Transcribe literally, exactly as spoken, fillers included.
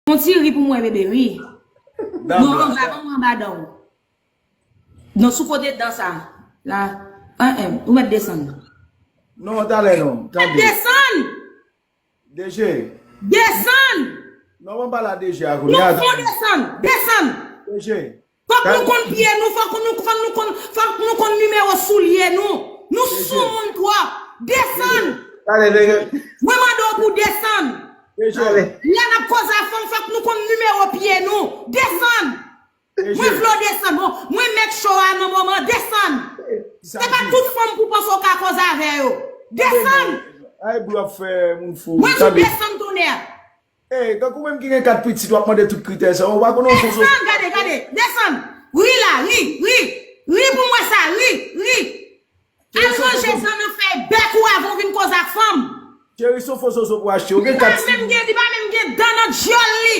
Yon ti ri pou mwen, bebe, ri. Non, anba, ban mwen anba dan w. Non, sou kote dan sa. La. An, en, ou mèt desann. Non, talè non. Tande. Desann! D G. Desann! Non, ban m pale a D G a kounye a. Non, fò desann. Desann! D G. Fòk nou konn pye nou, fòk nou, fòk nou konn, fòk nou konn nimewo soulye nou. Nou soumoun twòp. Desann! Talè, nèg. Mwen mande w pou desann. D G. Lè n ap koze a fanm, fòk nou konn nimewo pye nou. Desann! Mwen vle w desann. Bon, mwen mèt cho a nan moman. Desann! Se pa tout fanm pou panse w ka koze avè yo. Desann! Ay, bro ap fè moun fou. Mwen di w desann tonnè. Ey, tankou menm ki gen kat pitit, w ap mande tout kritè sa. Ou pa konnen yon fo soso. Desann, gade, gade, desann. Ri la, ri, ri. Ri pou mwen sa, ri, ri. Al ranje zan nan fèy bèk ou avan w vin koze ak fanm. Cheri, se yon fo soso pou achte. Ou gen kat. Li pa menm gen, li pa menm gen dan nan dyòl li.